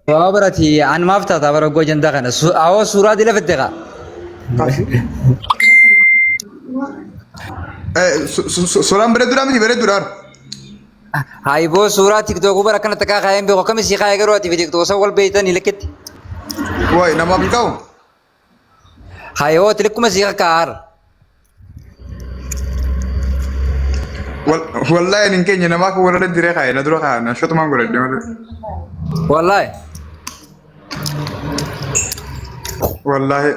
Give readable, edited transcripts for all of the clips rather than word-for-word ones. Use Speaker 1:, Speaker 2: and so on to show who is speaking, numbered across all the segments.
Speaker 1: Waa barati an maaf taata bara oguu ajandaa kana. Awoo suuraa dila fidde kaa.
Speaker 2: Suuraan bareedduudhaa miti bareedduudhaan.
Speaker 1: Haayiboo suuraa tiktookuu bara akkana takkaa kaayeen beeku akkami sii kaayee garuu ati fi tiktook san wal beeytanii likkitti.
Speaker 2: Wayi namaaf hin kaa'u.
Speaker 1: Haayiboo ati likkuma sii kakkaa'aara.
Speaker 2: Wallahi ani hin keenye namaa kan warra diree kaa'e na dura kaa'e na shotumaan godhadhe malee.
Speaker 1: Wallaahi.
Speaker 2: Wallahi.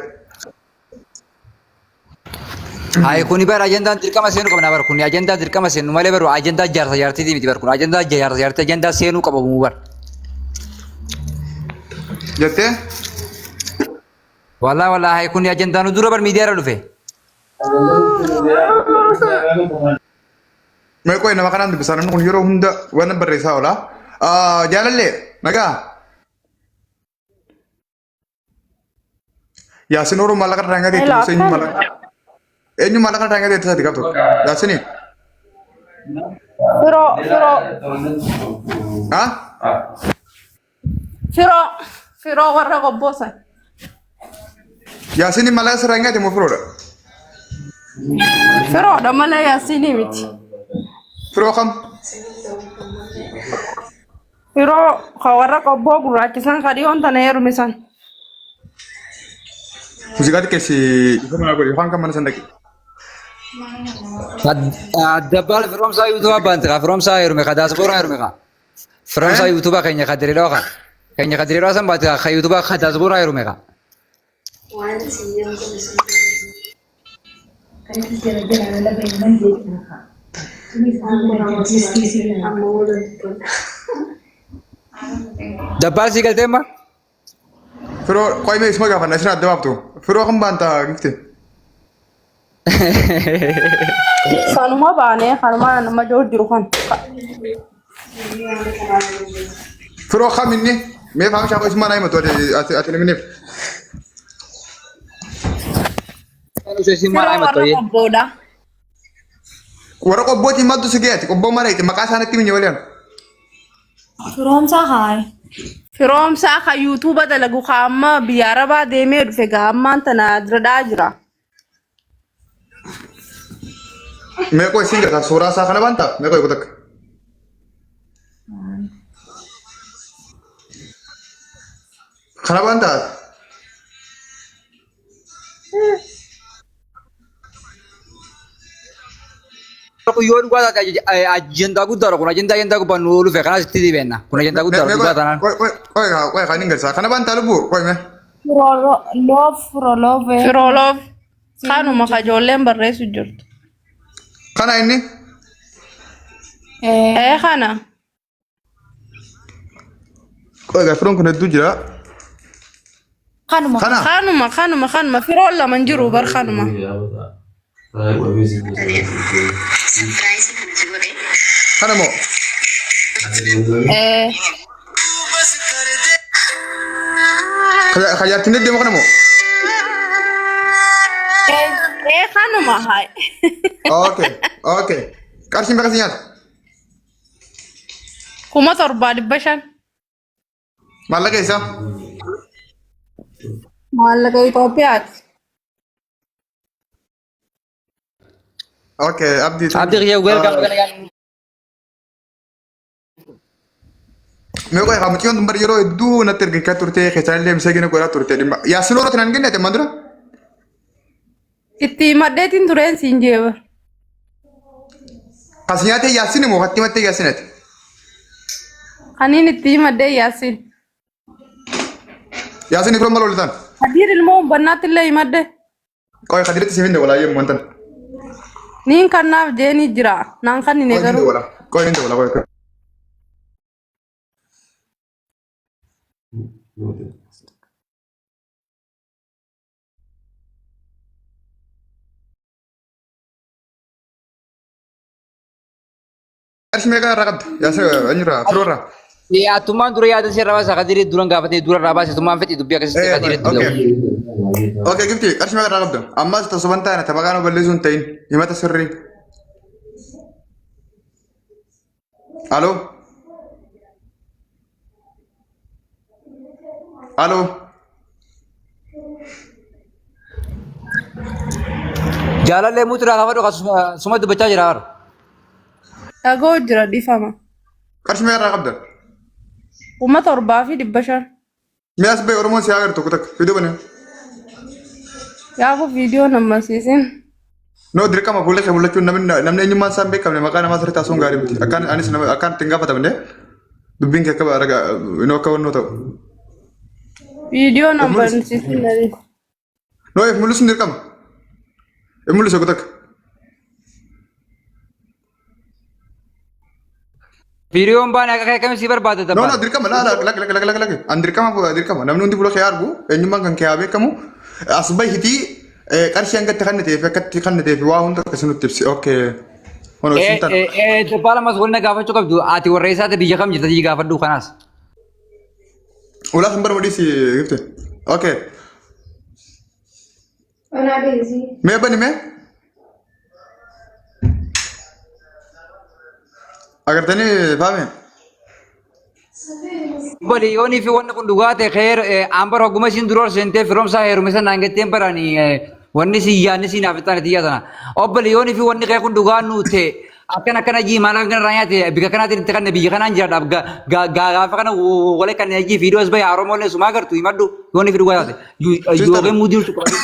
Speaker 1: Hayi kuni bara ajandaan dirqama seenuu qabna bara kuni ajandaa dirqama seenu malee baru ajandaa jaarsa jaartiitii miti bara kun ajandaa jaarsa jaartii ajandaa seenuu qabamu bara.
Speaker 2: Jettee?
Speaker 1: Wallaahi wallaahi hayi kuni ajandaa nu dura bar miidiyaa irra dhufe.
Speaker 2: Mee qoy nama kanaan dubbisaa namni kun yeroo hunda waan barreessaa oola. Jaalallee nagaa. Yaasin Oromoo maallaqa irraa hin gateetti
Speaker 3: Hello,
Speaker 2: eenyu
Speaker 3: akkam?
Speaker 2: maallaqa eenyu maallaqa irraa hin gateetti isaati qabdu. Yaasini.
Speaker 3: Firoo, firoo,
Speaker 2: Ha?
Speaker 3: firoo, firoo warra qobboosan.
Speaker 2: Yaasini maallaqa sirraa hin gate moo firoodha?
Speaker 3: Firoodha malee yaasinii miti.
Speaker 2: Firoo kam?
Speaker 3: Firoo ka warra qobboo gurraachisan ka dhiyoon tana heerume san.
Speaker 2: Muuziqaa xiqqeessi ifa manaa godhi yookaan kan mana san dhaqi.
Speaker 1: Dabbaal firoomsaa yuutuubaa baante kaa firoomsaa heerume kaa daasbooraa heerume kaa. Firoomsaa yuutuubaa keenya ka diriiroo kaa. Keenya ka diriiroo san baate kaa yuutuubaa ka daasbooraa heerume kaa. Dabbaal sii galtee amma?
Speaker 2: Firoo qoy mee isuma gaafanna isin adda baaftu. Firoo kan baanta gifti.
Speaker 3: Sanuma baanee kanuma nama jiru jiru kan.
Speaker 2: Firoo kam inni mee faamishaa qoy isuma naa himatu ati ati ati namni.
Speaker 3: Firoo warra qobboodha.
Speaker 2: Warra qobbootiin maaltu si ga'e ati qobboo mara itti maqaa isaanitti minye waliin.
Speaker 4: Firoomsaa haay.
Speaker 3: Firoomsaa ka yuutuuba dalagu ka amma biyya arabaa deemee dhufe gaa ammaan tana diradhaa jira.
Speaker 2: Mee qoy isin gata suuraa isaa kana baanta mee qoy kutakka. Kana baanta.
Speaker 1: Kun yoo dhugaa taate ajandaa guddaadha kun ajandaa ajandaa gubbaan nu dhufe kanaas itti dhibeenna kun ajandaa guddaadha dhugaa taanaan.
Speaker 2: Qoy qoy qoy qoy kan hin galcha kana baanta lubbuu qoy mee.
Speaker 4: Loof firoloof.
Speaker 3: Firooloof kanuma ka ijoolleen barreessu jirtu.
Speaker 2: Kana inni
Speaker 3: Ee kana.
Speaker 2: qoy gaa firoon kun hedduu jira.
Speaker 4: Kanuma.
Speaker 2: Kana
Speaker 3: Kanuma kanuma kanuma firoon lama hin jiru bar kanuma.
Speaker 2: Kana moo
Speaker 3: Ee
Speaker 2: kajaartiin deddeemu kana moo.
Speaker 3: ee kanuma haay.
Speaker 2: Okay okay qarshiin bakka si nyaata.
Speaker 3: 7500.
Speaker 2: Maallaqa eessaa?
Speaker 3: Maallaqa Itoophiyaati.
Speaker 2: Okay abdii.
Speaker 1: Abdii kiyya welcome baga nagaan.
Speaker 2: Mee qoy haa mucayyoon tun bar yeroo hedduu natti ergachaa turte keessaan illee miseegina godhaa turte dhimma yaasin horatti naan kennite ammaan dura.
Speaker 3: Itti himadheetiin tureen siin jeeba.
Speaker 2: Kas nyaatee yaasin immoo katti himattee yaasin ati.
Speaker 3: Kaniin itti himadhee yaasin.
Speaker 2: Yaasin ifroon maal oolitaan?
Speaker 3: Hadiir ilmoo humbannaatti illee himadhe.
Speaker 2: Qoy kadiritti siif hin dabala yemmuu wantan.
Speaker 3: Niin kannaaf jeenii jira. Naan kannine
Speaker 2: Qoy hin
Speaker 3: garuu.
Speaker 2: dabala. Qoy hin dabala qoy. Qarshii meeqa irraa qabda? Yaasir eenyurraa? Firoo irraa?
Speaker 1: Atummaan dura yaada seerraa baasa kadirii duran gaafatee dura irraa baase atummaan fedhi dubbii akkasitti kadirii
Speaker 2: Okay. Okay, gifti qarshii meeqa irraa qabda? Ammas tasuma hin taane tapha qaama balleessuu hin ta'in himata sirrii. Aloo? Aloo.
Speaker 1: Jaalallee muuturaa kaafadhu suma dubbachaa jira bara.
Speaker 3: Dhagoo jira dhiifama.
Speaker 2: Qarshii meeqa irraa qabda?
Speaker 3: 7500.
Speaker 2: Mee as bahi Oromoon si haa agartu tokko takka. Viidiyoo banee.
Speaker 3: Yaafuu viidiyoo nammansiisin.
Speaker 2: No dirqama fuula kee mul'achuun namni namni eenyummaan isaa hin beekamne maqaa namaa sirriitti haasa'uun gaarii miti. Akkaan anis nama akkaan ittiin gaafatamne dubbiin kee akka ragaa inoo akka wannoo ta'u.
Speaker 3: Viidiyoo
Speaker 2: If mul'is.
Speaker 3: nammansiisin nadi.
Speaker 2: No if mul'isuun dirqama. If mul'ise tokko takka.
Speaker 1: Viidiyoon baane akka kee akkamii si barbaada
Speaker 2: No no
Speaker 1: dabbaal.
Speaker 2: dirqama laa laa lak lak lak lak lak an dirqama dirqama namni hundi fuula kee argu eenyummaan kan kee haa beekamu as bahitii qarshii hangatti kan ta'eef akkatti kan ta'eef waa hunda akkasii nutti ibsi okay hono isin tan
Speaker 1: Dabbaal ammas wanna gaafachuu qabdu ati warra isaati biyya kam jirta jii gaafadhu kanaas.
Speaker 2: Ulaa san barma dhiisi gifte okay mee bani mee agartanii faame
Speaker 1: Bali yoonii fi wanni kun dhugaa ta'e xeer ambar hogguma isin dura ol seentee firoomsaa heerume sana naan jetteen barani wanni si yaadni si naaf itti tiyya sana. Obbali yoonii fi wanni kee kun dhugaa nuu ta'e akkana akkana jii maal akkana irraa nyaate bika kanaatiin itti kanne biyya kanaan jiraadhaaf gaafa kana wale kan jii viidiyoo as bahe Oromooleen sumaa gartu himadhu yoonii fi dhugaa taate yookiin muudii jirtu qabadhu.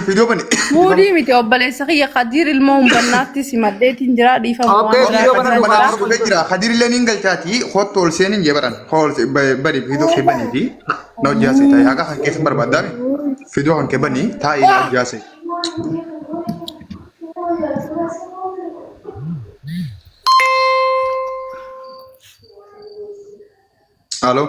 Speaker 2: Viidiyoo bani.
Speaker 3: Muudii miti obboleessa kiyya Kadiir ilmoo humbannaatti simadheetiin jira dhiifama
Speaker 1: Okay,
Speaker 3: waan
Speaker 1: viidiyoo
Speaker 3: biraa
Speaker 1: bana
Speaker 3: kan
Speaker 1: dhugaa.
Speaker 3: jira.
Speaker 2: Dhufee jira. Kadir illee niin galchaati. Kottu ol seeniin jee baran. Ol bani viidiyoo kee banii fi na hojii haasee taa'ee haqa kan keessa barbaaddaame. Viidiyoo kan kee banii taa'ee na hojii haasee. Aloo.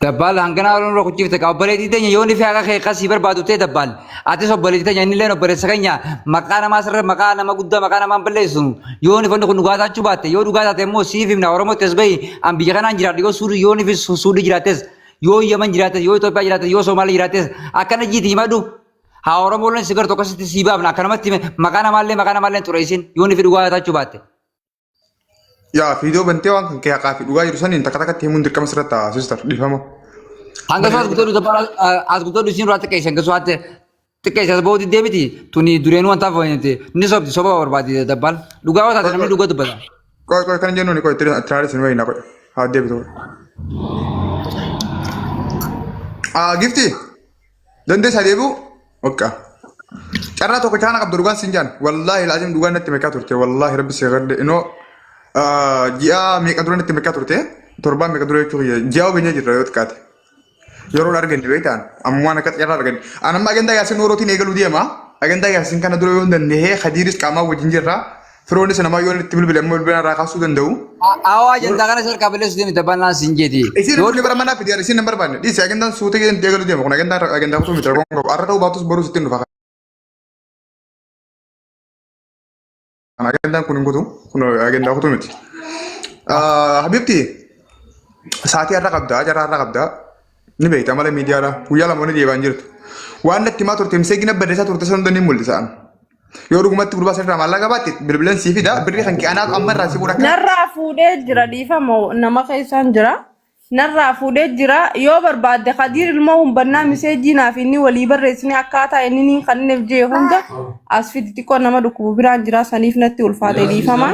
Speaker 1: Dabbaal hanganaa ol nurra kuchifte ka obboleettii teenya yoo ni fi haqa kee qasii barbaadu ta'e dabbaal atis obboleettii teenya inni illeen obboleessa keenya maqaa namaa sirra maqaa nama guddaa maqaa namaa hin balleessu yoo ni fanni kun dhugaa taachuu baatte yoo dhugaa taate immoo siif himna Oromootti as bahi an biyya kanaan jiraadhu yoo suudii yoo ni fi suudii jiraattes yoo Yaman jiraattes yoo Itoophiyaa jiraattes yoo Somaalee jiraattes akkana jiiti himadhu haa Oromooleen si gartu akkasitti sii baafna akkanumatti maqaa namaallee maqaa namaallee hin xureessin yoo ni fi dhugaa taachuu baatte.
Speaker 2: Yaa viidiyoo bantee waan kan kee haqaa fi dhugaa jiru saniin takka takkatti himuun dirqama sirratti ta'a sister dhiifama.
Speaker 1: Hanga su'aas guutuu dhufu as guutuu dhufu irraa xiqqeesse hanga su'aatti xiqqeesse as ba'uu diddee miti tuni dureenuu wanta fayyadamte ni sobdi soba barbaadi dabbaal dhugaa yoo taate namni dhugaa dubbata.
Speaker 2: Qoy qoy kan jennuun qoy tiraaris hin wayina qoy haa deebitu. Ah gifti dandeessaa deebi'u Okka. Carraa tokko chaana qabdu dhugaan siin jaan. Wallaahi laazim dhugaan natti meeqaa turte. Wallaahi rabbi si gadde. Inoo ji'a meeqa dura natti meeqaa turte. Torbaan meeqa dura jechuu kiyya. Ji'a ogeenya jirra yoo xiqqaate. Yeroon arganne beektaan. Ammumaan akka carraa arganne. An amma agandaa yaasin orootiin eegaluu deema. Agandaa yaasin kana dura yoo hin danda'e Khadiiris qaamaa wajjin jirra. Firoonis namaa yoo itti bilbile ammoo bilbila irraa kaasuu danda'u.
Speaker 1: Awaa ajandaa kana sarkaa balleessu deemi dabbaan naan siin jeeti.
Speaker 2: Isin inni bara manaa fidi isin hin barbaanne. Dhiisi agendaan suutee jedhan eegaluu deema kun agendaan agendaa kutuu miti rakkoon qabu. Har'a ta'uu baatus boruu sittiin dhufa. Agendaan kun hin kutu kun agendaa kutuu miti. Habibti sa'aatii har'a qabdaa carraa har'a qabdaa ni beekta mala miidiyaadha guyyaa lama ni deebaan jirtu. Waan natti himaa turte miseegina barreessaa turte sana hunda ni mul'isa. Yoo dhugumatti gurbaa sirraa maallaqa qabaatte bilbilan sii fida birrii kan kee anaatu amma irraa si fuudha akka
Speaker 3: Narraa fuudhee jira dhiifama nama keessaan jira. Narraa fuudhee jira yoo barbaadde Kadiir ilmoo humbannaa miseejii naaf inni walii barreessine akkaataa inni niin kanneef jee hunda as fidi xiqqoo nama dhukkubu biraan jira saniif natti ulfaate dhiifama.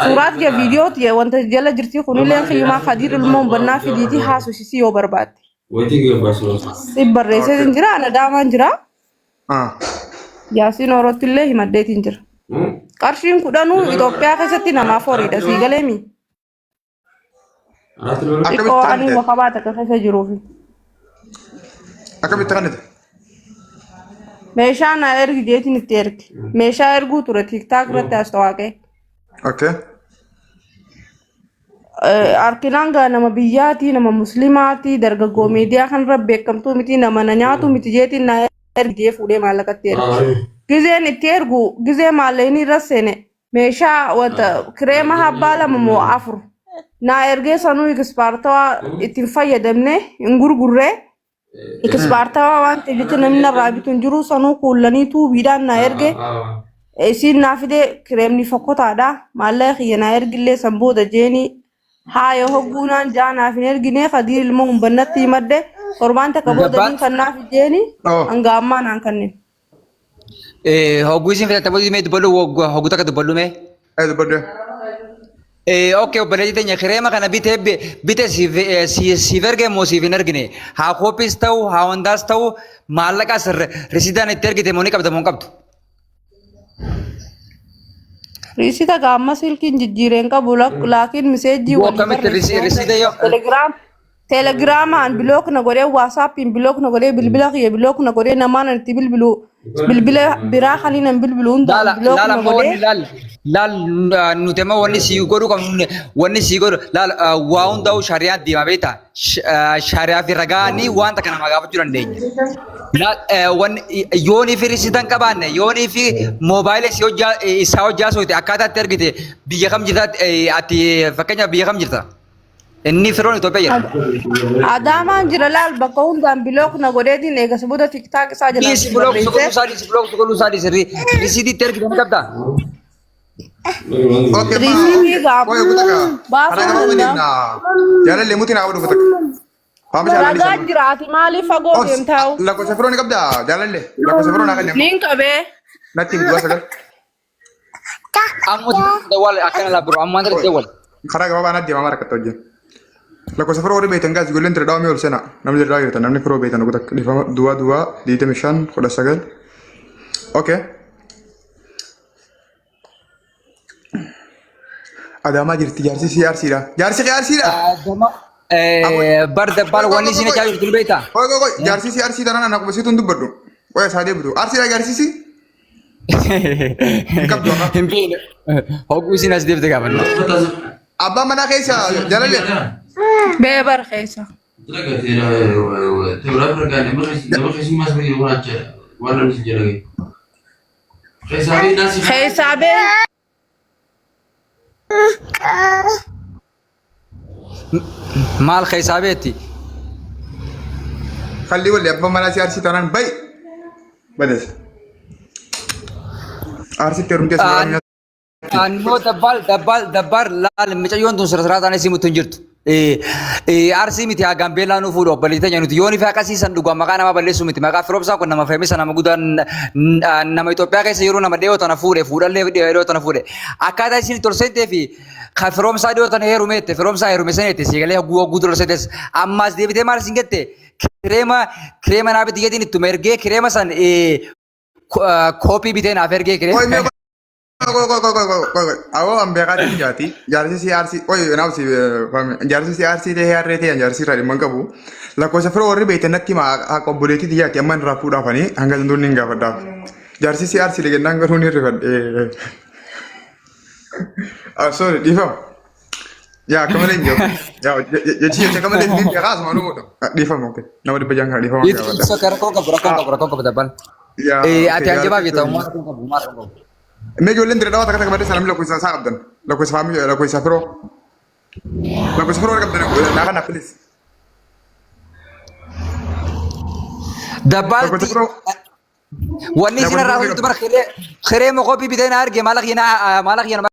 Speaker 3: Suuraat jee viidiyoot jee wanta jala jirti kunillee kiyyumaa Kadiir ilmoo humbannaa fidiitii haasofsiisi yoo barbaadde. Si barreessee jira ana daamaan jira.
Speaker 2: Ah.
Speaker 3: Yaasiin Orootti illee himadheetiin jira. Qarshiin kudhanuu Itoophiyaa keessatti namaaf horiidha sii galeemi.
Speaker 2: Akkamitti
Speaker 3: Xiqqoo ani
Speaker 2: kannite?
Speaker 3: wakabaa takka keessa jiruufi.
Speaker 2: Akkamitti kannite?
Speaker 3: Meeshaa naa ergi jeetiin itti ergi. Meeshaa erguu ture tiiktaak irratti as tawaaqee.
Speaker 2: Okay.
Speaker 3: Arkinaan gaa nama biyyaatii, nama muslimaatii, dargaggoo miidiyaa kanarra beekamtuu miti, nama na nyaatu miti jeetiin naa ergi jee fuudhee maallaqatti ergi. Gizeen itti ergu gizee maallaqni irra seene meeshaa wanta kireema habbaa lama moo afur naa ergee sanuu ikispaartawaa ittiin fayyadamne hin gurgurree ikispaartawaa waan ta'eef jecha namni narraa bitu hin jiru sanuu kuullanii tuubiidhaan naa erge isiin naa fide kireemni fokkotaadha maallaqa kiyya naa ergillee san booda jeeni Haaya hogguunaan jaanaaf hin ergine Kadiir ilma humbannatti himadhe torbaan takka booda
Speaker 1: Gabbaa
Speaker 3: niin kannaaf jeeni
Speaker 2: Oh.
Speaker 3: hanga ammaa naan kanneen.
Speaker 1: Hogguu isin filatte booda mee dubbadhu hogguu takka dubbadhu mee.
Speaker 2: Eh dubbadhu.
Speaker 1: Okay, obboleettii teenya kireema kana bitee bite siif siif erge moo siif hin ergine? Haa kooppiis ta'u haa wantaas ta'u maallaqas risiidaan itti ergite moo ni qabda moo hin qabdu?
Speaker 3: Riisita gaamma silkiin jijjiireen qabu laakiin miseejjii
Speaker 1: Yoo
Speaker 3: walii
Speaker 1: akkamitti
Speaker 3: barreessine
Speaker 1: risiida yoo
Speaker 3: telegiraam telegiraamaan bilook na godhee waasaappiin bilook na godhee bilbila kiyya bilook na godhee namaan ani itti bilbilu bilbila biraa kaniin an bilbilu hundaan
Speaker 1: laala
Speaker 3: bilook
Speaker 1: laala
Speaker 3: na
Speaker 1: ammoo wanni
Speaker 3: godhee
Speaker 1: laal laal nuti ammoo wanni sii godhu qabnu wanni sii godhu laal waa hundaa'u shari'aan deema beektaa shari'aa fi ragaanii waan takka nama gaafachuu dandeenya. Laal wanni yoonii fi risiitan qabaanne yoonii fi moobaayila si hojjaa isaa hojjaa soite akkaataa itti argite biyya kam jirta ati fakkeenyaaf biyya kam jirta? Inni firoon Itoophiyaa jira.
Speaker 3: Adaamaan jira laal bakka hundaan bilook na godheetiin eegas booda tiktaak isaa jalaan
Speaker 1: Dhiisi
Speaker 3: itti
Speaker 1: bilook su godhuu
Speaker 3: barreessee
Speaker 1: isaa dhiisi bilook su godhuu isaa dhiisi risiitii itti ergite ni qabdaa?
Speaker 2: Okay ma.
Speaker 3: risiitii gaaf
Speaker 2: Qoy kuta ka.
Speaker 3: baasuu
Speaker 2: Karaa gabaabaa
Speaker 3: danda'a.
Speaker 2: deemna. Jaalallee muti naa godhu kuta. Faama jaalallee
Speaker 3: Ragaa
Speaker 2: sana.
Speaker 3: jira ati maaliif fagoo
Speaker 2: Obs
Speaker 3: deemtaa'u?
Speaker 2: lakkoofsa firoo ni qabdaa jaalallee lakkoofsa firoo naa kenni amma.
Speaker 3: Niin qabee.
Speaker 2: Natti himi duwwaa sagal.
Speaker 1: Amma dawwal akkana laa biroo amma
Speaker 2: Qoy.
Speaker 1: dawwal.
Speaker 2: Karaa gabaabaa natti deemaa mara katta hojii. Lakkoofsa firoo warri beektan gaas ijoolleen tira dhaawamee ol seenaa. Namni tira dhaawaa jirtan namni firoo beektan kuta dhifama duwwaa duwwaa 25 19. Okay. Adaamaa jirti jaarsi si arsiidha. Jaarsi kee arsiidha.
Speaker 1: Adama bar dabbaal wanni isin achaa jirtu ni beektaa?
Speaker 2: Qoy qoy qoy jaarsi si arsii tanaan ana qubasiitu hin dubbadhu. Qoy isaa deebitu. Arsiidha jaarsi si. Hin qabdu akka.
Speaker 1: Hin beekne. Hogguu isin as deebite gaafanna.
Speaker 2: Abbaan manaa keessa jalalle.
Speaker 3: Bee bar keessa. Keessaa bee.
Speaker 1: Maal keessaa beetti?
Speaker 2: Kalli walli abbaan manaa si arsii tanaan bayi. Bades. Arsitti heerumtee si maraa
Speaker 1: Annoo dabbaal dabbaal dabbaar laal micayyoon tun sira siraa taanee simutti hin jirtu. Arsii miti haa gaambeellaa nu fuudhu obboleettii teenya nuti yoon ife akkasiisan dhugaa maqaa namaa balleessuu miti maqaa firoomsaa kun nama feemisa nama guddaa nama Itoophiyaa keessa yeroo nama dhiyoo tana fuudhe fuudhallee dhiyoo tana fuudhe akkaataa isin itti ol seentee fi ka firoomsaa dhiyoo tana heerumeette firoomsaa heerume saneette siigalee hogguu hogguu dura ol seentees ammaas deebitee maal isin jette kireema kireema naa bitti jedhiin ittuma ergee kireema san koopii bitee naaf ergee
Speaker 2: Qoy mee
Speaker 1: kireema.
Speaker 2: qoy qoy qoy qoy qoy qoy qoy. Awoo an beekaatiin jaati. Jaarsi si arsii qoy naaf si jaarsi si arsii ta'ee harree ta'e jaarsi irraa dhimma hin qabu. Lakkoofsa firoo warri beektan natti hima akka obboleettii tiyyaatti amma irraa fuudhaafanii hanga danda'uun hin gaafadhaaf. Jaarsi si arsii dhagennaan garuu ni rifadhe. Ah sorry dhiifama. Yaa akka malee hin jiru. Yaa jechi jecha akka malee hin beekaa asuma nu godhu. Dhiifama okay. Nama 600 kana dhiifama gaafadha.
Speaker 1: Rakkoo qabu rakkoo qabu rakkoo qabu dabbal.
Speaker 2: Yaa okay
Speaker 1: Ati
Speaker 2: yaa
Speaker 1: hanjabaa
Speaker 2: rakkoo
Speaker 1: beektaa uumaa rakkoo qabu uumaa rakkoo qabu.
Speaker 2: Mee ijoolleen dirree dhawaa takka takka barreessaa namni lakkoofsa isaa qabdan. Lakkoofsa faamii lakkoofsa firoo. Lakkoofsa firoo qabdan naa kana please. Lakkoofsa
Speaker 1: Dabbaalti
Speaker 2: firoo
Speaker 1: wanni isin
Speaker 2: lakkoofsa
Speaker 1: irraa
Speaker 2: firoo
Speaker 1: hojjetu
Speaker 2: qabdan.
Speaker 1: bara kiree kiree mokoopii bitee na arge maala kiyya maala kiyya.